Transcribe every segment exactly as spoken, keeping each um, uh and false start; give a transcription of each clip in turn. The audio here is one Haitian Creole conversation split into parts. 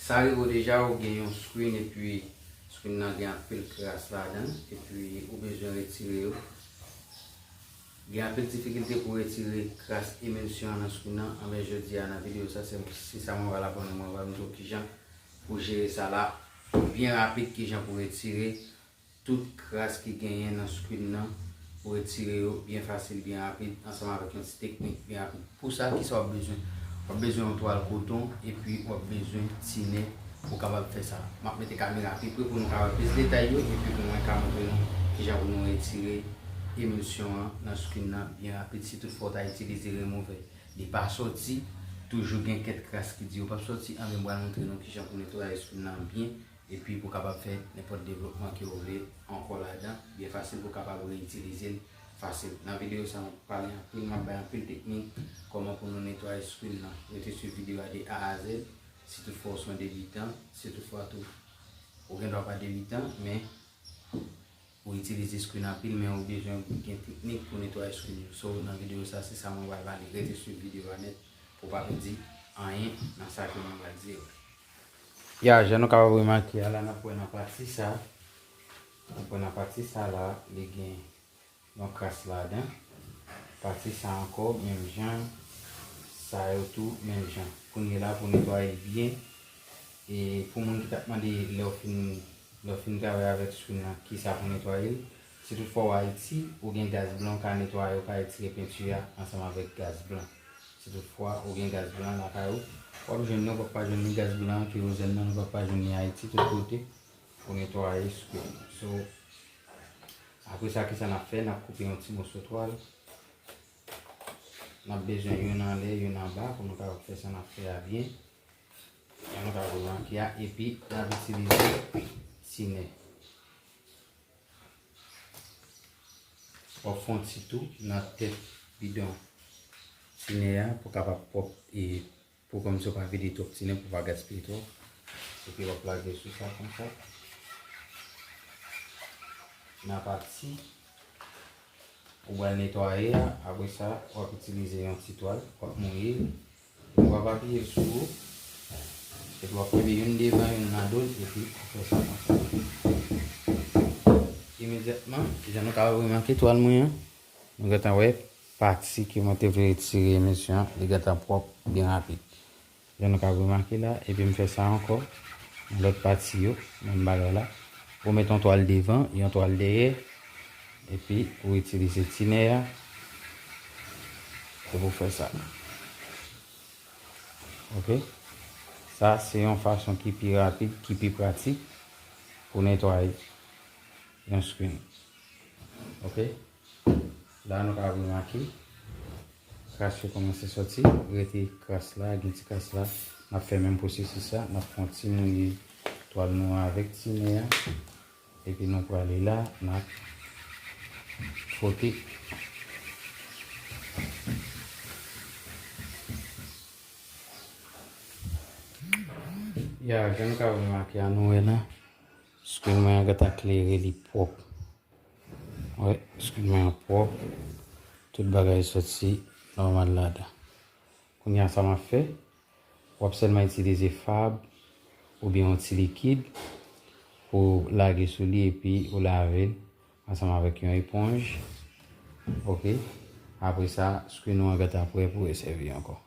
Sa rive w deja, ou gen yon screen epi screen nan gen anpil kras ladan, epi ou bezwen retire yo. Gen anpil difikilte pou retire kras emilsyon an nan screen nan. Anben, jodi a nan videyo sa, se, se sa mwen pral aprann ou, mwen pral montre w kijan pou jere sa la byen rapid, kijan pou retire tout kras ki genyen nan screen nan, pou retire yo byen fasil, byen rapid, ansanm avèk yon ti teknik byen rapid. Pou sa, kisa w ap bezwen? W ap bezwen yon twal koton, epi w ap bezwen tinè pou w kapab fè sa. M ap mete kamera pi pre pou nou ka wè plis detay yo, epi pou mwen ka montre nou kijan pou nou retire emilsyon an nan screen nan byen rapid, si toutfwa w ta itilize remover. Li pa soti, toujou gen kèk kras ki di yo p ap soti, anben m pral montre nou kijan pou netwaye screen nan byen, epi pou kapab fè nenpòt devlopman ke w vle ankò ladan, byen fasil pou w kapab reyitilize l fasil. Nan videyo sa, m ap pale anpil, m ap bay anpil teknik kòman pou nou netwaye screen nan. Rete swiv videyo a de A a Z. Si toutfwa w se yon debitan, si toutfwa tou ou gen dwa pa debitan, men ou itilize screen anpil, men ou bezwen gen teknik pou netwaye screen yo. So, nan videyo sa, se sa mwen pral pale. Rete swiv videyo a nèt pou w pa pèdi anyen nan sa ke mwen pral di yo. Ya, jan nou kapab remake a la, n ap wè nan pati sa, n ap wè nan pati sa la, li gen yon kras ladan. Pati sa ankò, menm jan, sa yo tou, menm jan. Kounye la, pou netwaye l byen, e pou moun ki t ap mande lè w fin, lè w fin travay avèk screen nan, kisa pou netwaye l, si toutfwa w Ayiti, ou gen gaz blan, w ka netwaye, w ka retire penti a ansanm avèk gaz blan. Si toutfwa ou gen gaz blan lakay ou, w ap jwenn li, w p ap pa jwenn ni gaz blan, kerozèn nan, nou p ap pa jwenn li Ayiti, tout kote, pou netwaye screen. So, apre sa, kisa n ap fè? N ap koupe yon ti moso twal. N ap bezwen youn anlè, youn anba pou nou kapab fè sa n ap fè a byen. Jan nou ka remake a, epi n ap itilize tinè. W ap fè yon ti tou nan tèt bidon tinè a pou kapab pwòp e pou kòmsi w pa vide twòp tinè pou pa gaspiye twòp. Epi w ap lage sou sa konsa. Nan pati ou pral netwaye a, apre sa, w ap itilize yon ti twal, w ap mouye l, epi w ap apiye l sou ou, epi w ap kenbe youn devan, youn nan do l, epi w fè sa konsa. Imedyatman, jan nou ka remake twal mwen an, nou gentan wè pati ke mwen te vle retire emilsyon an, li gentan pwòp byen rapid. Jan nou ka remake la, epi m fè sa ankò. Nan lòt pati yo, menm bagay la. Ou met yon twal devan, yon twal dèyè, epi ou itilize tinè a, epi ou fè sa. Oke? Sa, se yon fason ki pi rapid, ki pi pratik pou netwaye yon screen. Oke? La, nou ka remake, kras yo kòmanse sòti, rete kras la, gen ti kras la. N ap fè menm pwosesis la, n ap fè yon ti mouye twal nou an avèk tinè a, epi nou prale la, n ap fwote. Ya, jan nou ka remake a, nou wè la, screen mwen an gentan klere, li pwòp. Wè, screen mwen an pwòp. Tout bagay sòti nòmal ladan. Kounye a, sa m ap fè, w ap sèlman itilize fab oubyen yon ti likid pou w lage sou li epi ou lave l ansanm avèk yon eponj. Oke. Apre sa, screen ou an gentan prè pou resèvi ankò.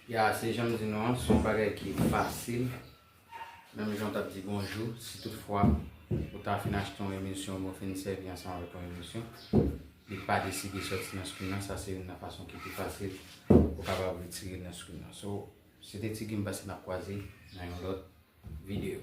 Ya, se jan m di nou an, se yon bagay ki fasil. Menm jan w t ap di bonjou, si toutfwa ou ta fin achte yon emilsyon oubyen w fin sèvi ansanm avèk yon emilsyon, li pa deside sòti nan screen nan, sa se youn nan fason ki pi fasil pou w kapab retire l nan screen nan. So, se te Ti Guy, m panse n ap kwaze nan yon lòt videyo.